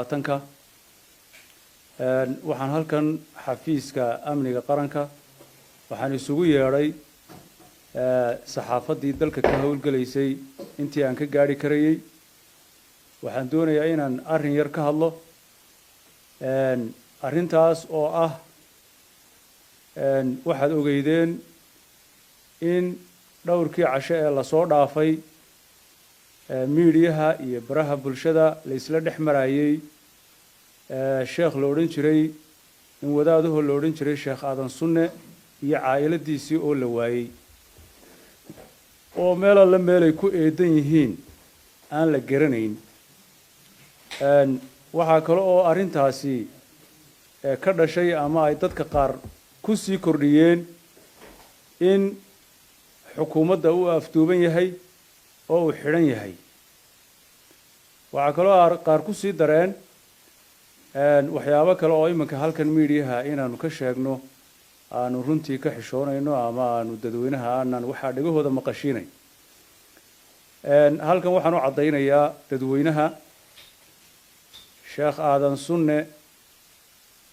2024-ka. Waxaan halkan xafiiska amniga qaranka waxaan isugu yeedhay saxaafaddii dalka ka howlgelaysay intii aan ka gaadhi karayey. Waxaan doonayaa inaan arrin yar ka hadlo, arrintaas oo ah waxaad ogeydeen in dhowrkii casho ee lasoo dhaafay miidiyaha iyo baraha bulshada la isla dhex marayey sheekh la odhan jiray, in wadaadahoo la odhan jiray Sheekh Aadan Sunne iyo caa'iladiisii oo la waayey, oo meel alle meelay ku eedan yihiin aan la garanayn. Waxaa kale oo arrintaasi ka dhashay ama ay dadka qaar ku sii kordhiyeen in xukuumadda uu afduuban yahay oo uu xidhan yahay. Waxaa kaloo qaar ku sii dareen waxyaabo kale oo iminka halkan miidiyaha inaanu ka sheegno aanu runtii ka xishoonayno ama aanu dadweynaha aanan waxaa dhegahooda maqashiinayn. Halkan waxaan u caddaynayaa dadweynaha, Sheekh Aadan Sunne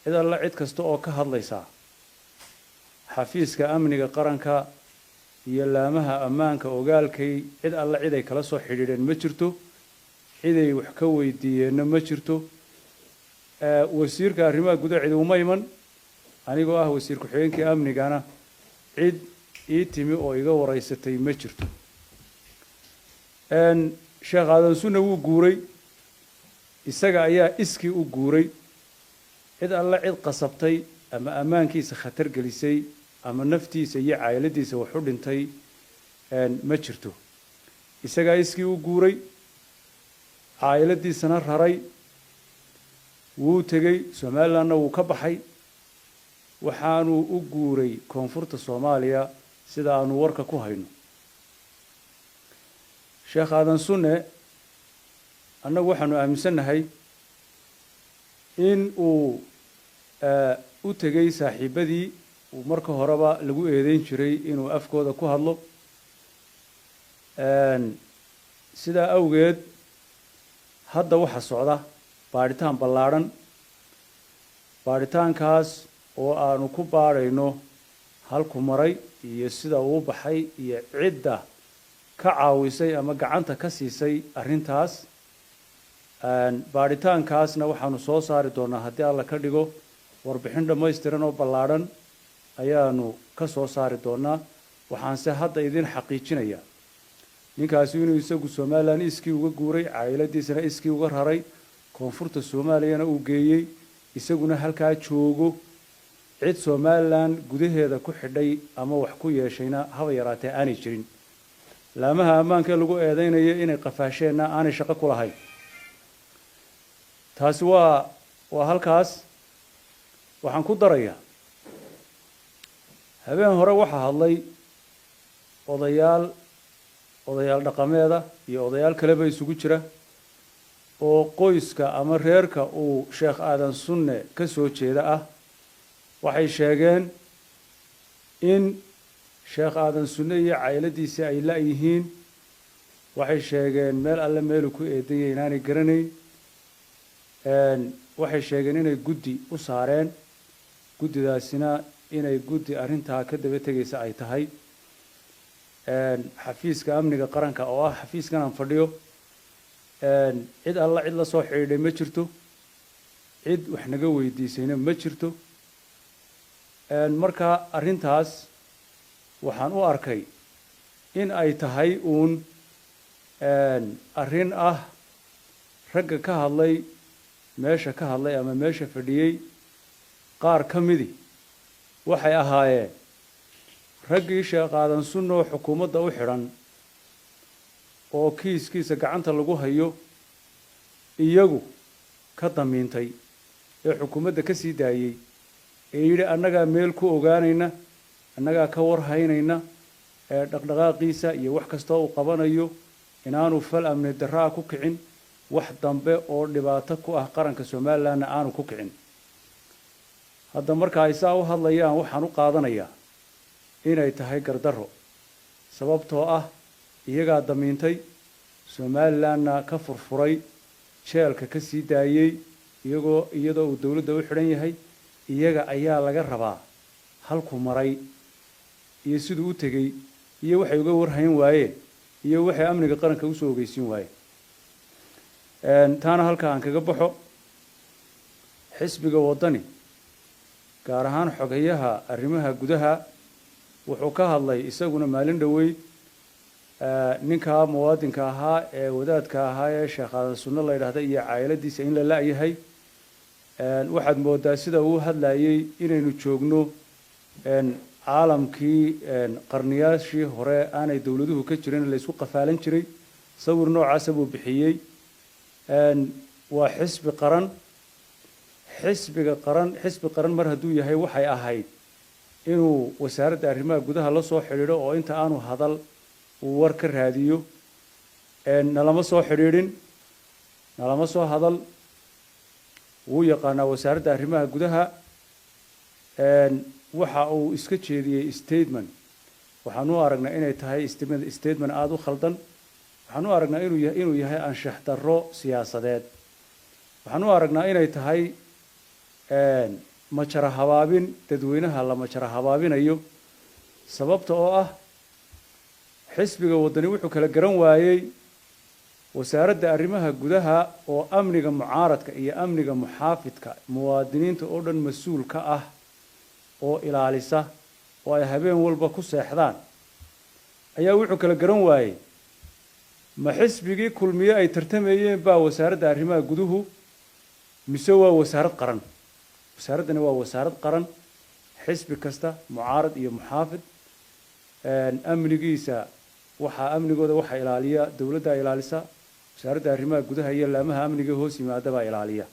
cid alla cid kasta oo ka hadlaysa xafiiska amniga qaranka iyo laamaha ammaanka ogaalkay, cid alla cid ay kala soo xidhiidheen ma jirto, ciday wax ka weydiiyeenna ma jirto. Wasiirka arrimaha gudaha cid uma iman, anigoo ah wasiir ku-xigeenkii amnigana cid ii timi oo iga wareysatay ma jirto. Sheekh Aadan Sunne wuu guuray, isaga ayaa iskii u guuray. Cid alla cid qasabtay ama ammaankiisa khatar gelisay ama naftiisa iyo caayiladiisa wax u dhintay ma jirto. Isagaa iskii u guuray, caayiladiisana raray, wuu tegey, Somalilandna wuu ka baxay. Waxaanuu u guuray koonfurta Soomaaliya, sida aanu warka ku hayno. Sheekh Aadan Sunne annagu waxaanu aaminsannahay in uu u tegey saaxiibadii uu marka horeba lagu eedeyn jiray inuu afkooda ku hadlo. Sidaa awgeed hadda waxa socda baadhitaan ballaadhan, baadhitaankaas oo aanu ku baadhayno halku maray iyo sida uu baxay iyo cidda ka caawisay ama gacanta ka siisay arrintaas. Baadhitaankaasna waxaanu soo saari doonaa, haddii Alla ka dhigo, warbixin dhammaystiran oo ballaadhan ayaanu ka soo saari doonaa. Waxaanse hadda idin xaqiijinayaa ninkaasi inuu isagu Somaliland iskii uga guuray, caa'iladiisana iskii uga raray, koonfurta Soomaaliyana uu geeyey, isaguna halkaa joogo. Cid Somaliland gudaheeda ku xidhay ama wax ku yeeshayna haba yaraatee aanay jirin. Laamaha ammaanka ee lagu eedeynayo inay qafaasheenna aanay shaqo ku lahayn. Taasi waa halkaas. Waxaan ku darayaa, habeen hore waxaa hadlay odayaal dhaqameeda iyo odayaal kaleba isugu jira oo qoyska ama reerka uu Sheekh Aadan Sunne ka soo jeeda ah. Waxay sheegeen in Sheekh Aadan Sunne iyo cayladiisii ay la-yihiin. Waxay sheegeen meel alle meelu ku eedanyay inaanay garanayn. Waxay sheegeen inay guddi u saareen, guddidaasina inay guddi arrintaa ka daba tegaysa ay tahay. Xafiiska amniga qaranka oo ah xafiiskan aan fadhiyo, cid alla cid la soo xidhiidhay ma jirto, cid wax naga weydiisayna ma jirto. Marka arrintaas waxaan u arkay in ay tahay uun arrin ah ragga ka hadlay meesha, ka hadlay ama meesha fadhiyey, qaar ka midi waxay ahaayeen raggii Sheekh Aadan Sunno xukuumadda u xidhan oo kiiskiisa gacanta lagu hayo iyagu ka damiintay ee xukuumadda ka sii daayey, ee yidhi annagaa meel ku ogaanayna, annagaa ka warhaynayna ee dhaqdhaqaaqiisa iyo wax kasta uu qabanayo, inaanu fal amni darraa ku kicin, wax dambe oo dhibaato ku ah qaranka Somalilandna aanu ku kicin. Hadda marka ay saa u hadlayaan, waxaan u qaadanayaa inay tahay gardarro, sababtoo ah iyagaa damiintay, Somalilandna ka furfuray, jeelka ka sii daayey. Iyagoo iyadoo uu dowladda u xidhan yahay, iyaga ayaa laga rabaa halku maray iyo siduu u tegey iyo waxay uga warhayn waayeen iyo waxay amniga qaranka usoo ogeysiin waayeen. Taana halka aan kaga baxo. Xisbiga Waddani, gaar ahaan xoghayaha arrimaha gudaha, wuxuu ka hadlay isaguna maalin dhoweyd ninkaa muwaadinka ahaa ee wadaadka ahaa ee Sheekh Aadan Sunno la yidhahda iyo caa'iladiisa in la la-yahay. Waxaad moodaa sida uu hadlayay inaynu joogno caalamkii qarniyaashii hore aanay dowladuhu ka jirin, la isku qafaalan jiray. Sawir noocaasa buu bixiyey. Waa xisbi qaran. Xisbiga qaran, xisbi qaran mar hadduu yahay, waxay ahayd inuu Wasaaradda Arrimaha Gudaha la soo xidhiidho oo inta aanu hadal uu war ka raadiyo. Nalama soo xidhiidhin, nalama soo hadal. Wuu yaqaanaa Wasaaradda Arrimaha Gudaha. Waxa uu iska jeediyey statement. Waxaan u aragnaa inay tahay statement aada u khaldan. Waxaan u aragnaa inuu yahay anshax darro siyaasadeed. Waxaan u aragnaa inay tahay majara habaabin dadweynaha la majara habaabinayo, sababta oo ah xisbiga Waddani wuxuu kala garan waayey Wasaaradda Arrimaha Gudaha oo amniga mucaaradka iyo amniga muxaafidka, muwaadiniinta oo dhan mas-uul ka ah oo ilaalisa oo ay habeen walba ku seexdaan, ayaa wuxuu kala garan waayey ma xisbigii Kulmiye ay tartamayeen baa Wasaaradda Arrimaha Guduhu mise waa wasaarad qaran. Wasaaraddani waa wasaarad qaran. Xisbi kasta, mucaarad iyo muxaafid, amnigiisa waxaa amnigooda waxaa ilaaliya dowladdaa ilaalisa. Wasaaradda Arrimaha Gudaha iyo laamaha amniga hoos yimaada baa ilaaliya.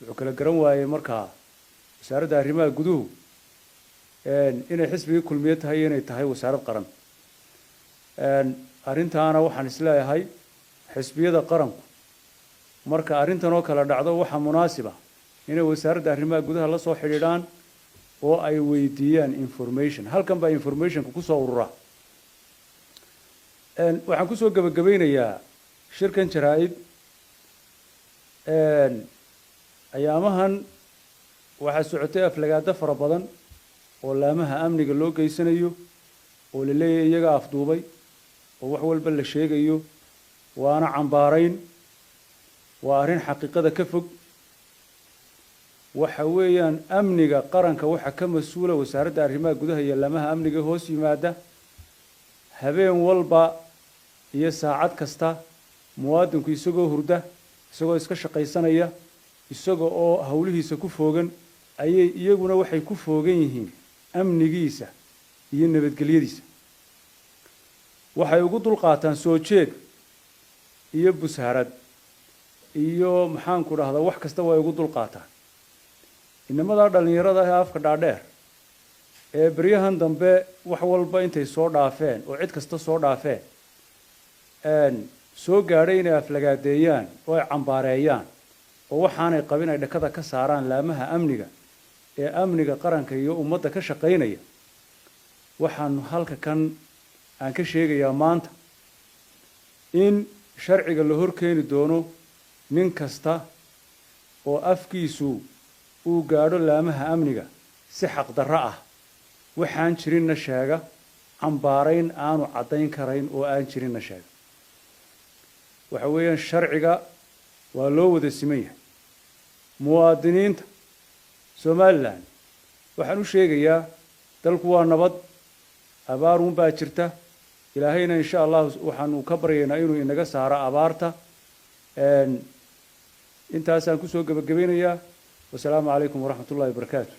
Wuxuu kala garan waayey markaa Wasaaradda Arrimaha Guduhu inay xisbigii Kulmiye tahay iyo inay tahay wasaarad qaran. Arrintaana waxaan isleeyahay xisbiyada qaranku marka arrintan oo kale dhacdo, waxaa munaasiba inay Wasaaradda Arrimaha Gudaha la soo xidhiidhaan oo ay weydiiyaan information. Halkan baa informationka kusoo urura. Waxaan kusoo gebagabaynayaa shirkan jaraa-id. Ayaamahan waxaa socotay aflagaado fara badan oo laamaha amniga loo geysanayo, oo la leeyahay iyaga afduubay, oo wax walba la sheegayo. Waana cambaarayn, waa arrin xaqiiqada ka fog. Waxa weeyaan amniga qaranka waxaa ka mas-uula Wasaaradda Arrimaha Gudaha iyo laamaha amniga hoos yimaada. Habeen walba iyo saacad kasta muwaadinku isagoo hurda, isagoo iska shaqaysanaya, isaga oo howlihiisa ku foogan, ayay iyaguna waxay ku foogan yihiin amnigiisa iyo nabadgelyadiisa. Waxay ugu dulqaataan soo jeed iyo busharad iyo, maxaanku dhahdaa, wax kasta way ugu dulqaataan. Inamadaa dhallinyarada ee afka dhaadheer ee beryahan dambe wax walba intay soo dhaafeen oo cid kasta soo dhaafeen soo gaadhay inay aflagaadeeyaan oo ay cambaareeyaan oo waxaanay qabin ay dhakada ka saaraan laamaha amniga ee amniga qaranka iyo ummadda ka shaqaynaya, waxaanu halka kan aan ka sheegayaa maanta in sharciga la hor keeni doono nin kasta oo afkiisu uu gaadho laamaha amniga si xaqdarro ah, waxaan jirinna sheega, cambaarayn aanu caddayn karayn oo aan jirinna sheega. Waxa weeyaan sharciga waa loo wada siman yahay. Muwaadiniinta Somaliland waxaan u sheegayaa, dalku waa nabad, abaaruun baa jirta. Ilaahayna insha Allahu waxaanu ka baryaynaa inuu inaga saaro abaarta. Intaasaan kusoo gebagabaynayaa. Wasalaamu calaykum waraxmat ullahi wabarakaatu.